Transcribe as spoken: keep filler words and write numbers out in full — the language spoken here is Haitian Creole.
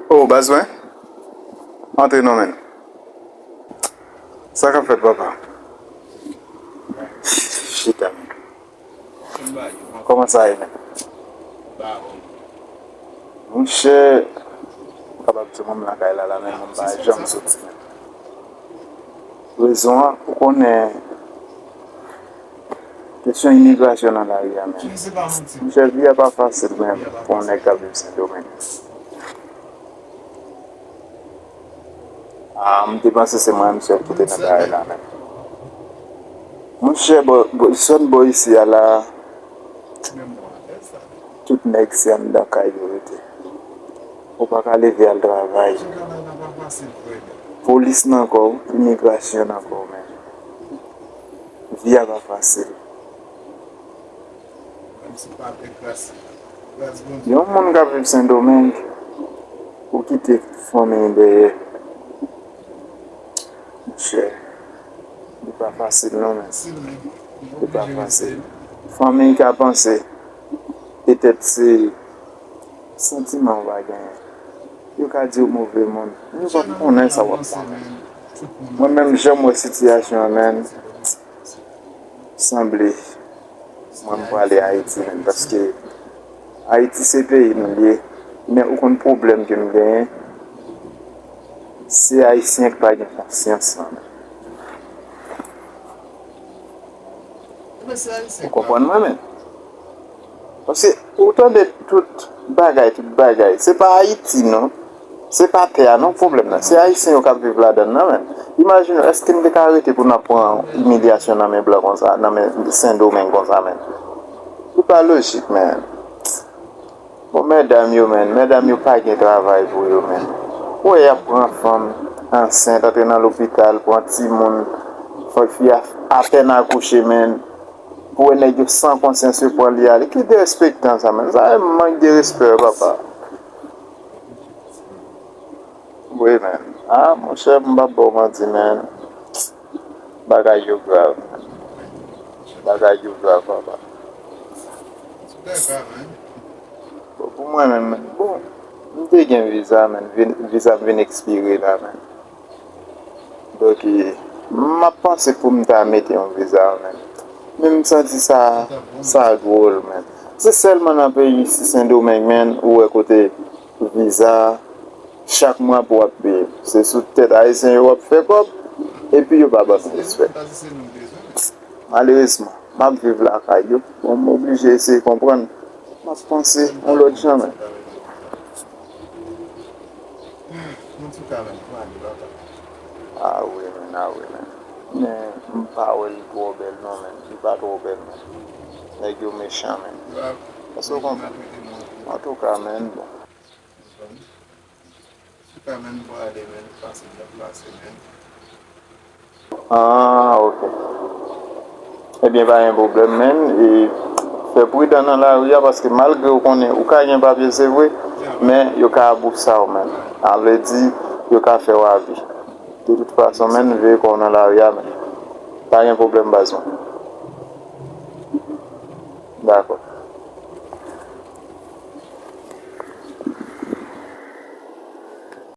Oh, baz mwen. Antre non, menn. Sa k ap fèt, papa? Chita, menn. Kòman sa ye, menn? Monchè, m kapab di mwen m lakay la, la, menn, mwen m pa janm soti, menn. Rezon an, ou konnen, kesyon imigrasyon nan lari a, menn. Monchè, vi a pa fasil, menn, pou yon nèg k ap viv Sendomeng. Ah, m te panse se mwen menm sèl ki te nan bagay la, menn. Monchè, bò, bò, zòn bò isi a la, tout nèg se anndan kay yo rete. Ou pa ka leve al travay. Polis nan kò w, imigrasyon nan kò w, menn. Vi a pa fasil. Yon moun k ap viv Sendomeng, ou kite fanmi dèyè. Monchè, li pa fasil non, menn. Li pa fasil. Fanmi ka panse, petèt se santiman ou pa genyen. Yo ka di w move moun. Yo p ap konnen sa w ap konnen. Mwen menm, jan m wè sitiyasyon an, menn, sanble mwen m prale Ayiti, menn, paske Ayiti se peyi nou l ye, men ou konn pwoblèm ke nou genyen, se Ayisyen k pa gen konsyans lan, menn. Ou konprann mwen, menn? Paske ou tande tout bagay, tout bagay. Se pa Ayiti, non. Se pa tè a, non, pwoblèm nan. Se Ayisyen yo k ap viv ladan l nan, menn. Imajine w, èske n te ka rete pou n ap pran imilyasyon nan men blan konsa, nan men Sendomeng konsa, menn? Li pa lojik, menn. Bon, medam yo, menn, medam yo pa gen travay pou yo, menn. Ou wè y ap pran fanm ansent, antre nan lopital, pran timoun, fè fi a apèn akouche, menn. Ou wè nèg yo san konsyans, yo pran li ale. Ki derespektan sa, menn? Sa e mank de respè, papa. Wi, menn. Ah, monchè, m p ap ba w manti, menn. Bagay yo grav, menn. Bagay yo grav, papa. Bon, pou mwen menm, bon, m te gen viza, menn. Vin- Viza m vin ekspire la, menn. Donk, e, m ap panse pou m ta mete yon viza, menn. Men m santi sa, sa dwòl, menn. Se sèlman nan peyi isi Sendomeng, menn, ou wè kote viza, chak mwa pou w ap peye. Se sou tèt Ayisyen yo w ap fè kòb, epi yo pa ban nou respè. Malerezman, m ap viv lakay yo. Bon, m oblije eseye konprann. M ap panse yon lòt jan, menn. Antouka, menn, pou ale, papa. Ah wi, menn, ah wi, menn. Men, m pa wè li twò bèl, non, menn. Li pa twò bèl, menn. Nèg yo mechan, menn. Èske w konprann? Antouka, menn, bon. Antouka, menn, pou ale, menn, pase, pase, menn. Ah, ok. Ebyen, pa gen pwoblèm, menn. E fè pridan nan lari a, paske malgre ou konnen ou ka gen papye, se vre, men yo ka abousa w, menn. Sa vle di, yo ka fè w abi. De tout fason, menn, veye kò w nan lari a, menn. Pa gen pwoblèm, baz mwen. Dakò.